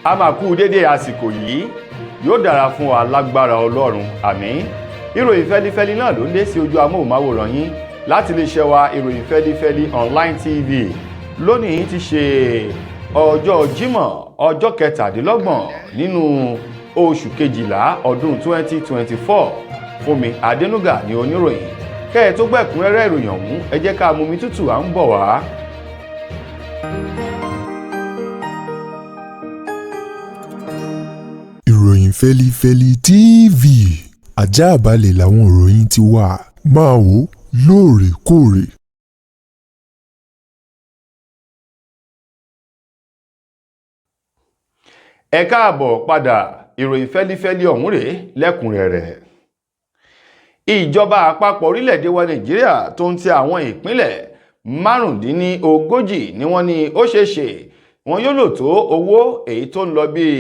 A máa kú dédé àsìkò yìí. Yóò dára fún wa lágbára Ọlọ́run, àmín. Ìròyìn fẹ́lifẹ́li náà ló ń dé sí ojú amóhùnmáwòrán yín láti lè ṣe wa Ìròyìn Fẹ́lifẹ́li Online TV. Lónìí ti ṣe ọjọ́ Jímọ̀, ọjọ́ 27 nínú oṣù kejìlá ọdún 2024. Fúnmi Adénúgà ní oníròyìn. Kẹ́ ẹ tó gbẹ̀kúnrẹ́rẹ́ ìròyìn ọ̀hún, ẹ jẹ́ ká mumi tútù, à ń bọ̀ wá. Ìròyìn Fẹ́lifẹ́li TV, àjààbalẹ̀ làwọn ìròyìn ti wà, máa wò lóòrèkóòrè. Ẹ káàbọ̀ padà. Ìròyìn fẹ́lifẹ́li ọ̀hún rèé lẹ́kùnrẹ́rẹ́. Ìjọba àpapọ̀ orílẹ̀-èdè wa Nàìjíríà tó ń ti àwọn ìpínlẹ̀ 35 ni wọ́n ní ó ṣeé ṣe wọn yóò lò tó owó èyí tó ń lọ bíi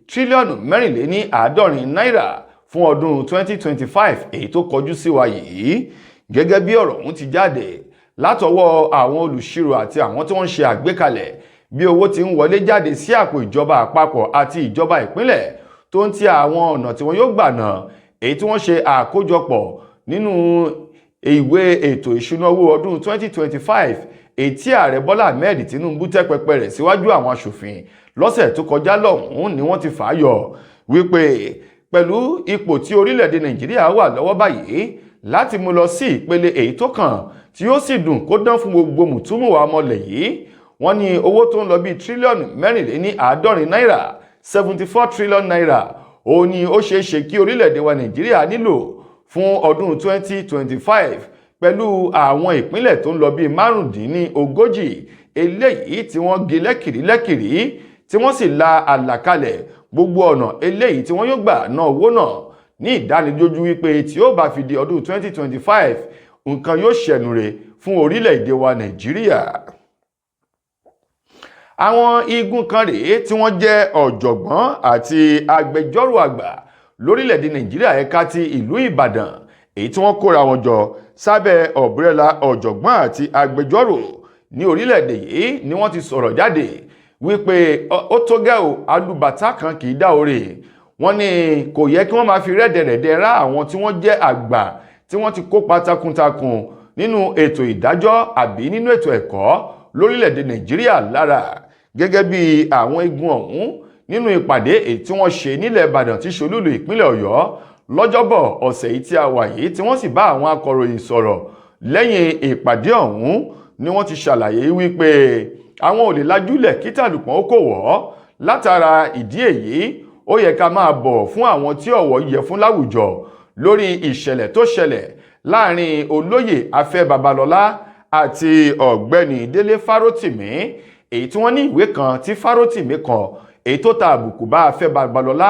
tírílíọ̀nù 74 náírà fún ọdún 2025 èyí tó kọjú sí wa yìí, gẹ́gẹ́ bí ọ̀rọ̀ ọ̀hún ti jáde látọwọ́ àwọn olùṣirò àti àwọn tí wọ́n ń ṣe àgbékalẹ̀ bí owó ti ń wọlé jáde sí àpò ìjọba àpapọ̀ àti ìjọba ìpínlẹ̀ tó ń ti àwọn ọ̀nà tí wọ́n yóò gbà náà, èyí tí wọ́n ṣe àkójọpọ̀ nínú ìwé ètò ìṣúná owó ọdún 2025 èyí tí ààrẹ Bọ́lá Ahmed Tinubu tẹ́ pẹpẹ rẹ̀ síwájú àwọn aṣòfin lọ́sẹ̀ tó kọjá lọ́hùn-ún ni wọ́n ti fà á yọ wípé pẹ̀lú ipò tí orílẹ̀-èdè Nàìjíríà wà lọ́wọ́ báyìí, láti mú lọ sí ìpele èyí tó kàn tí ó sì dùn kó dán fún gbogbo mùtúmùwà ọmọlẹ̀ yìí, wọ́n ní owó tó ń lọ bíi tírílíọ̀nù 74 náírà, 74 trillion naira, ó ní ó ṣeé ṣe kí orílẹ̀-èdè wa Nàìjíríà nílò fún ọdún 2025 pẹ̀lú àwọn ìpínlẹ̀ tó ń lọ bíi 35 eléyìí tí wọ́n gé lẹ́kìrí lẹ́kìrí, tí wọ́n sì la àlàkalẹ̀ gbogbo ọ̀nà eléyìí tí wọ́n yóò gbà ná owó náà, ní ìdánilójú wípé tí ó bá fi di ọdún 2025, nǹkan yóò ṣẹ̀nure fún orílẹ̀-èdè wa Nàìjíríà. Àwọn igun kan rèé tí wọ́n jẹ́ ọ̀jọ̀gbọ́n àti agbẹjọ́rò àgbà lórílẹ̀-èdè Nàìjíríà ẹ̀ka ti ìlú Ìbàdàn, èyí tí wọ́n kóra wọn jọ sábẹ́ ọ̀búrẹ́là ọ̀jọ̀gbọ́n àti agbẹjọ́rò ní orílẹ̀-èdè yìí, ni wọ́n ti sọ̀rọ̀ jáde wípé ó tó gẹ́ o, alùbàtà kan kì í dá oore. Wọ́n ní kò yẹ kí wọ́n máa fi rẹ́dẹ̀rẹ̀dẹ̀ rá àwọn tí wọ́n jẹ́ àgbà tí wọ́n ti kópa takuntakun nínú ètò ìdájọ́ àbí nínú ètò ẹ̀kọ́ lórílẹ̀-èdè Nàìjíríà lára. Gẹ́gẹ́ bí àwọn igun ọ̀hún nínú ìpàdé èyí tí wọ́n ṣe nílẹ̀ Ìbàdàn tí ṣolúlu ìpínlẹ̀ Ọ̀yọ́ lọ́jọ́bọ̀ ọ̀sẹ̀ yìí tí a wà yìí, tí wọ́n sì bá àwọn akọ̀ròyìn sọ̀rọ̀ lẹ́yìn ìpàdé ọ̀hún, ni wọ́n ti ṣàlàyé wípé àwọn ò lè lajúlẹ̀ kí tàlùpọ̀n ó kò wọ́. Látara ìdí èyí, ó yẹ ká máa bọ̀ fún àwọn tí ọ̀wọ̀ yẹ fún láwùjọ lórí ìṣẹ̀lẹ̀ tó ṣẹlẹ̀ láàrin olóyè Afẹ́ Babalọ́lá àti ọ̀gbẹ́ni Délé Fárótìmí, èyí tí wọ́n ní ìwé kan tí Fárótìmí kọ èyí tó ta àbùkù bá Afẹ́ Babalọ́lá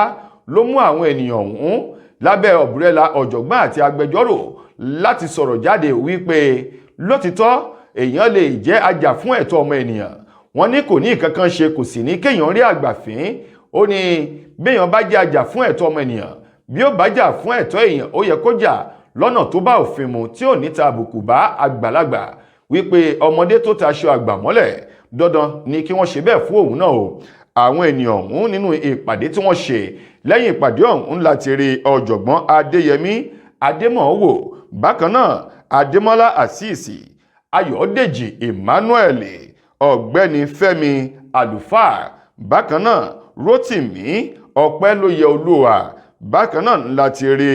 ló mú àwọn ènìyàn ọ̀hún lábẹ́ ọ̀bùrẹ́là ọ̀jọ̀gbọ́n àti agbẹjọ́rò láti sọ̀rọ̀ jáde wípé lótìtọ́ èèyàn lè jẹ́ ajá fún ẹ̀tọ́ ọmọ ènìyàn, wọ́n ní kò ní ìkankan ṣe, kò sì ní kéèyàn rí àgbàfín. Ó ní béèyàn bá jẹ́ ajá fún ẹ̀tọ́ ọmọ ènìyàn, bí ó bá jà fún ẹ̀tọ́ èèyàn, ó yẹ kó jà lọ́nà tó bá òfin mu tí ò ní ta àbùkù bá àgbàlagbà, wípé ọmọdé tó taṣọ àgbà mọ́lẹ̀, dandan ni kí wọ́n ṣe bẹ́ẹ̀ fún òun náà o. Àwọn ènìyàn ọ̀hún nínú ìpàdé tí wọ́n ṣe, lẹ́yìn ìpàdé ọ̀hún láti rí ọ̀jọ̀gbọ́n Adéyẹmí Adémọ̀wò, bákan náà Adémọ́lá Àṣìṣì, Ayọ̀dèjì Emmanuel, ọ̀gbẹ́ni Fẹ́mi Àlùfáà, bákan náà Rótìmí Ọpẹ́lóyè Olúwa, bákan náà láti rí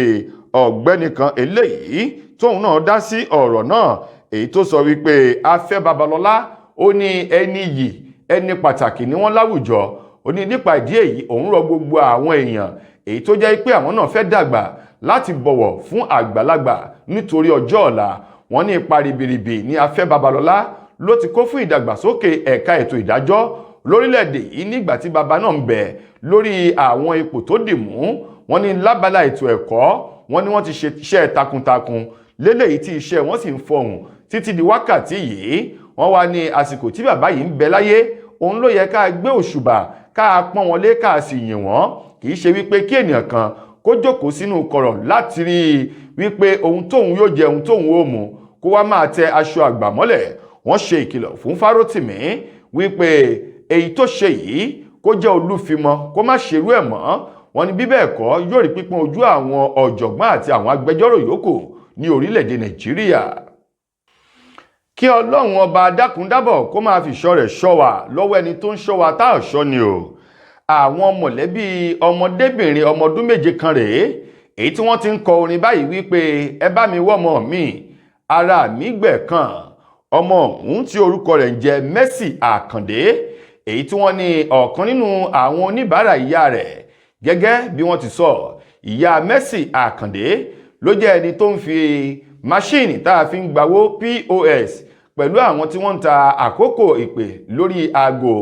ọ̀gbẹ́ni kan eléyìí tóun náà dá sí ọ̀rọ̀ náà, èyí tó sọ wípé Afẹ́ Babalọ́lá, ó ní ẹni yìí ẹni pàtàkì ni wọ́n láwùjọ. Ó ní nípa ìdí èyí, òun rọ gbogbo àwọn èèyàn èyí tó jẹ́ pé àwọn náà fẹ́ dàgbà láti bọ̀wọ̀ fún àgbàlagbà nítorí ọjọ́ ọ̀la. Wọ́n ní ipa ribiribi ní Afẹ́ Babalọ́lá ló ti kó fún ìdàgbàsókè ẹ̀ka ètò ìdájọ́ lórílẹ̀‐èdè yìí nígbà tí baba náà ń bẹ lórí àwọn ipò tó dì mú. Wọ́n ní lábala ètò ẹ̀kọ́, wọ́n ní wọ́n ti ṣe iṣẹ́ takuntakun lélẹ́yìí tí iṣẹ́ wọn sì ń fọhùn títí di wákàtí yìí. Wọ́n wá ní àsìkò tí bàbá yìí ń bẹ láyé, òun ló yẹ ká gbé òṣùbà, ká pọ́n wọn lé, ká sì yìn wọ́n. Kì í ṣe wípé kí ènìyàn kan kó jókòó sínú kọ̀rọ̀ láti rí i wípé ohun tóun yóò jẹ, ohun tóun ó mu, kó wá máa tẹ aṣọ àgbà mọ́lẹ̀. Wọ́n ṣe ìkìlọ̀ fún Fárótìmí wípé èyí tó ṣe yìí kó jẹ́ olúfimọ́ kó má ṣerú ẹ̀ mọ́. Wọ́n ní bí bẹ́ẹ̀ kọ́ yóò rí pípọ́n ojú àwọn ọ̀jọ̀gbọ́n àti àwọn agbẹjọ́rò yòókù ní orílẹ̀-èdè Nàìjíríà. Kí Ọlọ́run ọba dákúndábọ̀ kó máa fi ìṣọ́ rẹ̀ ṣọ́ wa lọ́wọ́ ẹni tó ń ṣọ́ wa tá ò ṣọ́ ni o. Àwọn mọ̀lẹ́bí ọmọdébìnrin ọmọ ọdún 7 kan rèé èyí tí wọ́n ti ń kọ orin báyìí wípé ẹ bá mi wọ́mọ mi, ara mi gbẹ̀ kan. Ọmọ ọ̀hún tí orúkọ rẹ̀ ń jẹ́ Mercy Àkàndé, èyí tí wọ́n ní ọ̀kan nínú àwọn oníbàárà ìyá rẹ̀. Gẹ́gẹ́ bí wọ́n ti sọ, ìyá Mercy Àkàndé ló jẹ́ ẹni tó ń fi máṣíìnì tá a fi ń gbawó POS pẹ̀lú àwọn tí wọ́n ń ta àkókò ìpè lórí aago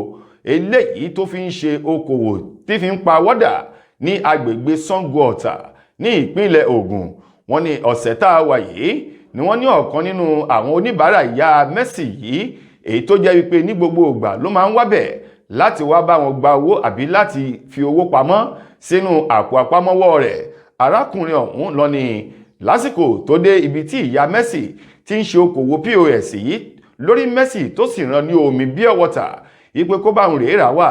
eléyìí tó fi ń ṣe okòwò tí fi ń pa wọ́dà ní agbègbè Sango Ọ̀tà ní ìpínlẹ̀ Ògùn. Wọ́n ní ọ̀sẹ̀ tá a wà yìí ni wọ́n ní ọ̀kan nínú àwọn oníbàárà ìyá Mercy yìí, èyí tó jẹ́ wípé ní gbogbo ìgbà ló máa ń wábẹ̀ láti wá bá wọn gba owó àbí láti fi owó pamọ́ sínú àpò àpamọ́wọ́ rẹ̀. Arákùnrin ọ̀hún lọ ní lásìkò tó dé ibi tí ìyá Mercy ti ń ṣe okòwò POS yìí lórí Mercy tó sì rán ní omi pure water wípé kó bá òun rèé rà wá.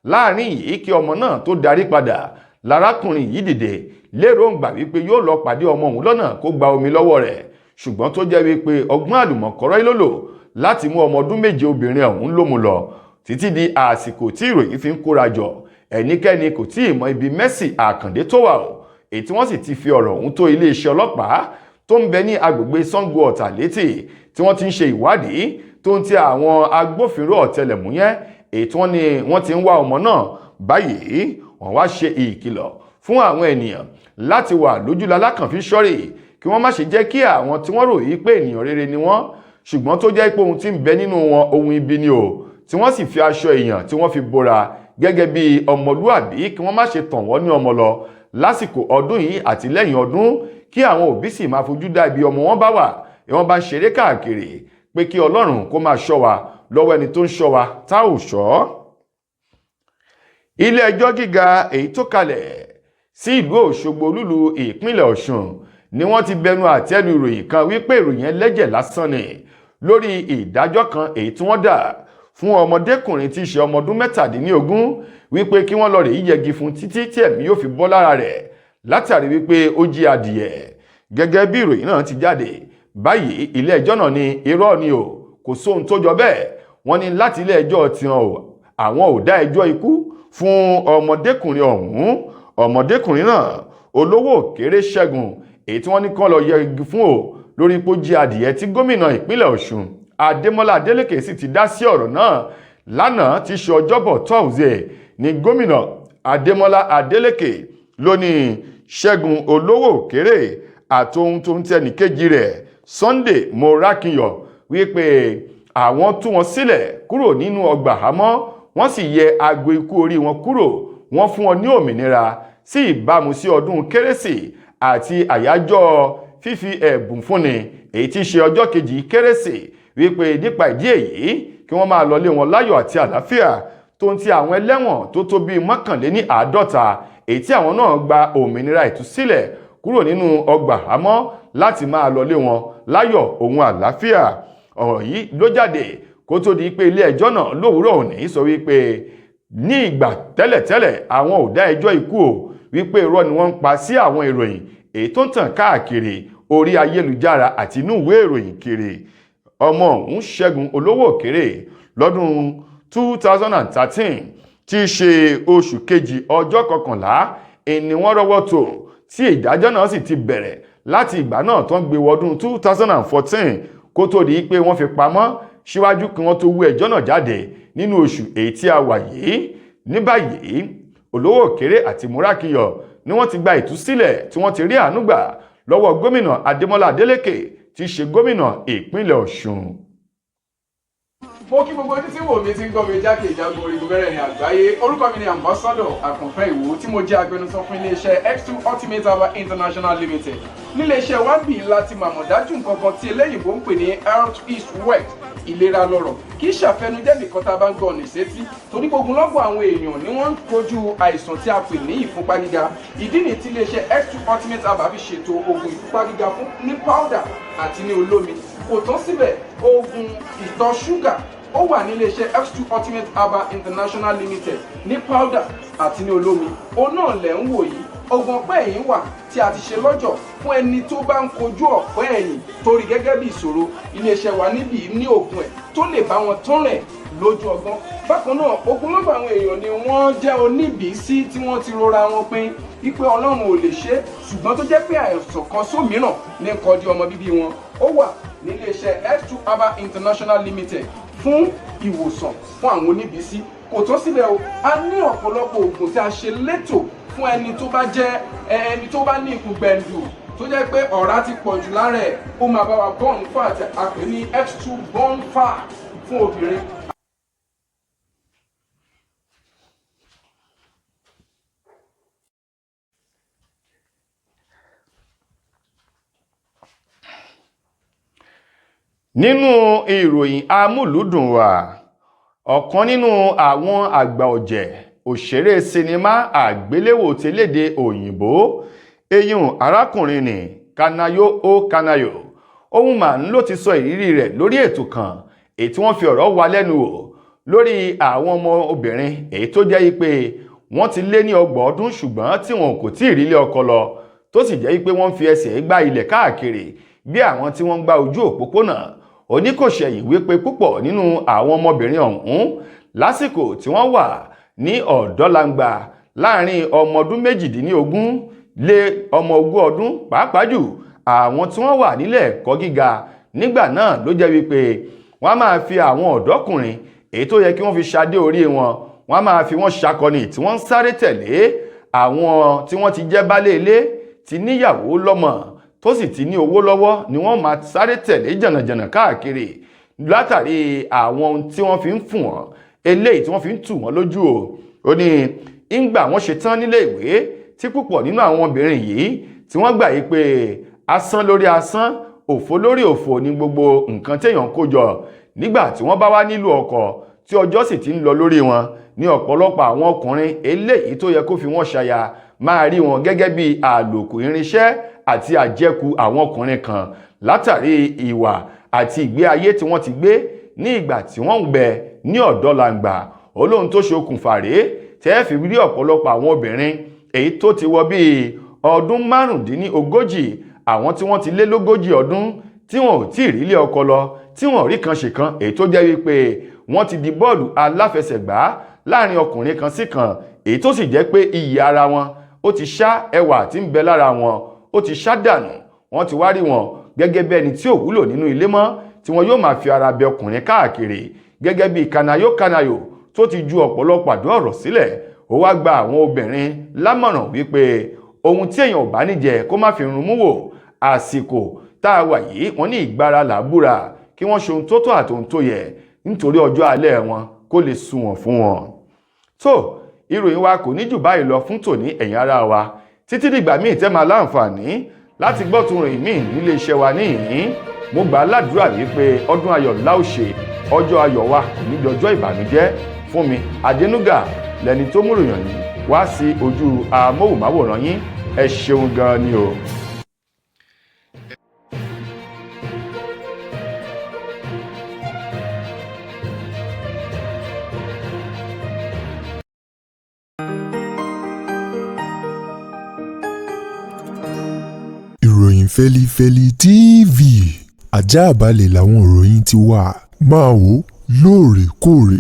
Láàrin yìí kí ọmọ náà tó darí padà, lárákùnrin yìí dìde lérògbà wípé yóò lọ pàdé ọmọ òun lọ́nà kó gba omi lọ́wọ́ rẹ̀, ṣùgbọ́n tó jẹ́ wípé ọgbọ́n àlùmọ̀kọ́rọ́ ló lò láti mú ọmọ ọdún 7 obìnrin ọ̀hún ló mú lọ. Títí di àsìkò tí ìròyìn fi ń kóra jọ, ẹnikẹ́ni kò tí ì mọ ibi Mercy Àkàndé tó wà o, èyí tí wọ́n sì ti fi ọ̀rọ̀ ọ̀hún tó iléeṣẹ́ ọlọ́pàá tó ń bẹ ní agbègbè Sango Ọ̀tà létí, tí wọ́n ti ń ṣe ìwádìí tó ń ti àwọn agbófinró ọ̀tẹlẹ̀múyẹ́, èyí tí wọ́n ní wọ́n ti ń wá ọmọ náà báyìí. Wọ́n wá ṣe ìkìlọ̀ fún àwọn ènìyàn láti wà lójúlalákànfí ṣọ́rì, kí wọ́n má ṣe jẹ́ kí àwọn tí wọ́n rò yí pé ènìyàn rere ni wọ́n, ṣùgbọ́n tó jẹ́ pé ohun tí ń bẹ nínú wọn ohun ibi ni o, tí wọ́n sì fi aṣọ èèyàn tí wọ́n fi bora gẹ́gẹ́ bí ọmọlúàbí, kí wọ́n má ṣe tàn wọ́n ní ọmọ lọ lásìkò ọdún yìí àti lẹ́yìn ọdún, kí àwọn òbí sì máa fojú dá ibi ọmọ wọn bá wà bí wọ́n bá ń ṣeré káàkiri, pé kí Ọlọ́run kó máa ṣọ́ wa lọ́wọ́ ẹni tó ń ṣọ́ wa tá ò ṣọ́. Ilé ẹjọ́ gíga èyí tó kalẹ̀ sí ìlú Òṣogbo, olúlu ìpínlẹ̀ Ọ̀ṣun, ni wọ́n ti bẹnu àtẹ́lu ìròyìn kan wípé ìròyìn ẹlẹ́jẹ̀ lásán ni lórí ìdájọ́ kan èyí tí wọ́n dà fún ọmọdékùnrin tí í ṣe ọmọ ọdún 17 wípé kí wọ́n lọ rèé yẹgi fún títí tí ẹ̀mí yóò fi bọ́ lára rẹ̀ látàrí wípé ó jí adìyẹ. Gẹ́gẹ́ bí ìròyìn náà ti jáde báyìí, ilé ẹjọ́ náà ní irọ́ ni o, kò sóhun tó jọ bẹ́ẹ̀. Wọ́n ní láti ilé ẹjọ́ tiwọn o, àwọn ò dá ẹjọ́ ikú fún ọmọdékùnrin ọ̀hún. Ọmọdékùnrin náà, Olówó Òkèrè Ṣẹ́gun, èyí tí wọ́n ní kán lọ yẹgi fún o lórí pé ó jí adìyẹ, tí gómìnà ìpínlẹ̀ Ọ̀ṣun Adémọ́lá Adélékè sì ti dá sí ọ̀rọ̀ náà lánàá tí í ṣe ọjọ́bọ̀ Thursday ní gómìnà Adémọ́lá Adélékè ló ní Ṣẹ́gun Olówó Òkèrè àtohun tó ń tẹnìkejì rẹ̀ Sunday Morakinyọ wípé àwọn tú wọn sílẹ̀ kúrò nínú ọgbà àhámọ́, wọ́n sì yẹ aago ikú orí wọn kúrò, wọ́n fún wọn ní òmìnira sí ìbámu sí ọdún kérésì àti àyájọ́ fífi ẹ̀bùn fúnni èyí tí í ṣe ọjọ́ kejì kérésì, wípé nípa ìdí èyí kí wọ́n máa lọlé wọn láyọ̀ àti àlàáfíà, tó ń ti àwọn ẹlẹ́wọ̀n tó tó bíi 51 èyí tí àwọn náà gba òmìnira ìtúsílẹ̀ kúrò nínú ọgbà àhámọ́ láti máa lọlé wọn láyọ̀ òun àlàáfíà. Ọ̀rọ̀ yìí ló jáde kó tó di pé ilé ẹjọ́ náà lówùúrọ̀ òní sọ wípé ní ìgbà tẹ́lẹ̀tẹ́lẹ̀ àwọn ò dá ẹjọ́ ikú o, wípé irọ́ ni wọ́n ń pa sí àwọn ìròyìn èyí tó ń tàn káàkiri orí ayélujára àti inú ìwé ìròyìn kiri. Ọmọ ọ̀hún Ṣẹ́gun Olówó Òkèrè, lọ́dún 2013 tí í ṣe oṣù kejì ọjọ́ 11 ni wọ́n rọ́wọ́ tó, tí ìdájọ́ náà sì ti bẹ̀rẹ̀ láti ìgbà náà tó ń gbé wọdún 2014 kó tó di pé wọ́n fi pamọ́ síwájú kí wọ́n tó wú ẹjọ́ náà jáde nínú oṣù èyí tí a wà yìí. Ní báyìí, Olówó Òkèrè àti Múrákíyọ̀ ni wọ́n ti gba ìtúsílẹ̀ tí wọ́n ti rí àánú gbà lọ́wọ́ gómìnà Adémọ́lá Adélékè tí í ṣe gómìnà ìpínlẹ̀ Ọ̀ṣun. Mo kí gbogbo ojú tí wò mí tí ń gbọ́ mi jákè ìjágo orígun mẹ́rẹ̀ẹ̀rin àgbáyé. Orúkọ mi ni Ambassador Àkànfẹ́ Ìwò, tí mo jẹ́ agbẹnusọ fún iléeṣẹ́ X2 Ultimate Herbal International Limited. Níléeṣẹ́ wa ń bì láti màmọ̀ dájú nǹkan kan tí eléyìnbó ń pè ní health is wealth, ìlera lọ́rọ̀. Kì í ṣàfẹnujẹ́ nìkan tá a bá ń gbọ́ ọ̀nà ìsétí, torí gbogbo lọ́gbọ̀ àwọn èèyàn ni wọ́n ń kojú àìsàn tí a pè ní ìfúnpá gíga. Ìdí nìyí tí iléeṣẹ́ X2 Ultimate Herbal fi ṣètò oògùn ìfúnpá gíga fún ní powder àti ní olómi. Kò tán síbẹ̀, oògùn ìtọ̀ ṣúgà Ó wà ní iléeṣẹ́ X2 Ultimate Herbal International Limited ní powder àti ní olómi. Òun náà lẹ̀ ń wò yìí. Oògùn ọ̀pẹ́ ẹ̀yìn wà tí a ti ṣe lọ́jọ̀ fún ẹni tó bá ń kojú ọ̀pẹ́ ẹ̀yìn torí gẹ́gẹ́ bí ìṣòro. Iléeṣẹ́ wa níbí ní oògùn ẹ̀ tó lè bá wọn tán rẹ̀ lójú ọgbọ́n. Bákan náà, ogunlọ́gọ̀ àwọn èèyàn ni wọ́n jẹ́ oníbìísí tí wọ́n ti rora wọn pin wípé Ọlọ́run ò lè ṣe é, ṣùgbọ́n tó jẹ́ pé àìsàn kan sómìíràn ní kọjú ọmọ bíbí wọn. Ó wà níléeṣẹ́ X2 Herbal International Limited fún ìwòsàn fún àwọn oníbìísí. Kò tó sílẹ̀ o, a ní ọ̀pọ̀lọpọ̀ oògùn tí a ṣe létò fún ẹni tó bá jẹ́ ẹni tó bá ní ikùn gbẹ̀ǹdù tó jẹ́ pé ọ̀rá ti pọ̀ jù lára ẹ̀. Ó máa bá wa burn fat, a pè ní X2 burn fat fún obìnrin. Nínú ìròyìn amúlùúdùn wa, ọ̀kan nínú àwọn àgbà ọ̀jẹ̀ òṣèré sinimá àgbéléwò tẹ̀lédè òyìnbó, eyín arákùnrin ní Kanayo O Kanayo, ohun mà ń ló ti sọ ìrírí rẹ̀ lórí ètò kan èyí tí wọ́n fi ọ̀rọ̀ wá lẹ́nu wò lórí àwọn ọmọ obìnrin èyí tó jẹ́ pé wọ́n ti lé ní 30 ọdún ṣùgbọ́n tí wọn kò tí ì rílé ọkọ lọ, tó sì jẹ́ pé wọ́n fi ẹsẹ̀ gbá ilẹ̀ káàkiri bí àwọn tí wọ́n ń gba ojú òpópónà. Oníkòṣẹ̀yìn wípé púpọ̀ nínú àwọn ọmọbìnrin ọ̀hún lásìkò tí wọ́n wà ní ọ̀dọ́langba láàrin ọmọ ọdún 18 lé ọmọ 20 ọdún, pàápàá jù àwọn tí wọ́n wà nílẹ̀ ẹ̀kọ́ gíga nígbà náà, ló jẹ́ wípé wọ́n á máa fi àwọn ọ̀dọ́kùnrin èyí tó yẹ kí wọ́n fi ṣadé orí wọn, wọ́n á máa fi wọ́n ṣakọni tí wọ́n ń sáré tẹ̀lé àwọn tí wọ́n ti jẹ́ baálé ilé, ti níyàwó lọ́mọ, tó sì ti ní owó lọ́wọ́ ni wọ́n máa sáré tẹ̀lé jànàjànà káàkiri látàrí àwọn ohun tí wọ́n fi ń fún wọn, eléyìí tí wọ́n fi ń tù wọ́n lójú o. Ó ní ńgbà wọ́n ṣe tán nílé ìwé tí púpọ̀ nínú àwọn obìnrin yìí tí wọ́n gbà yìí pé asán lórí asán, òfo lórí òfo ní gbogbo nǹkan téèyàn kó jọ nígbà tí wọ́n bá wá nílò ọkọ, tí ọjọ́ sì ti ń lọ lórí wọn, ní ọ̀pọ̀lọpọ̀ àwọn ọkùnrin eléyìí tó yẹ kó fi wọ́n ṣaya máa rí wọn gẹ́gẹ́ bí àlòkù irinṣẹ́ àti àjẹkù àwọn ọkùnrin kan látàrí ìwà àti ìgbé ayé tí wọ́n ti gbé ní ìgbà tí wọ́n ń bẹ ní ọ̀dọ́ làǹgbà. Olóhun tó ṣokùnfà rèé tẹ́ fi rí ọ̀pọ̀lọpọ̀ àwọn obìnrin èyí tó ti wọ bíi ọdún 35, àwọn tí wọ́n ti lé lógójì ọdún tí wọn ò tí ì rílé ọkọ lọ, tí wọn ò rí kan ṣe kan, èyí tó jẹ́ wípé wọ́n ti di bọ́ọ̀lù aláfẹsẹ̀gbá láàrin ọkùnrin kan sí kan, èyí tó sì jẹ́ pé iyì ara wọn ó ti ṣá, ẹwà tí ń bẹ lára wọn ó ti ṣá dànù. Wọ́n ti wá rí wọn gẹ́gẹ́ bí ẹni tí ò wúlò nínú ilé mọ́, tí wọn yóò máa fi ara bẹ ọkùnrin káàkiri. Gẹ́gẹ́ bí Kanayo Kanayo tó ti ju ọ̀pọ̀lọpọ̀ àdó ọ̀rọ̀ sílẹ̀, ó wá gba àwọn obìnrin lámọ̀ràn wípé ohun tí èèyàn ò bá ní jẹ, kó má fi run mú wò. Àsìkò tá a wà yìí, wọ́n ní ìgbára làbúra, kí wọ́n ṣe ohun tó tọ́ àti ohun tó yẹ nítorí ọjọ́ alẹ́ wọn kó lè sunwọ̀n fún wọn. Tó, ìròyìn wa kò ní jù báyìí lọ fún tòní, ẹ̀yin ará wa. Títí dìgbà míì tẹ́ máa láǹfààní láti gbọ́ tún ròyìn míì nílé iṣẹ́ wa níhìn-ín, mo gbà á ládùúrà wípé ọdún ayọ̀ la ó ṣe, ọjọ́ ayọ̀ wa kò ní dọjọ́ ìbànújẹ́. Fún mi Adénúgà lẹni tó mú ròyìn yìí wá sí ojú amóhùnmáwòrán yín. Ẹ ṣeun gan ni o. Ìròyìn Fẹ́lifẹ́li TV, ajáàbalẹ̀ làwọn ìròyìn ti wà. Máa wò lóòrèkóòrè.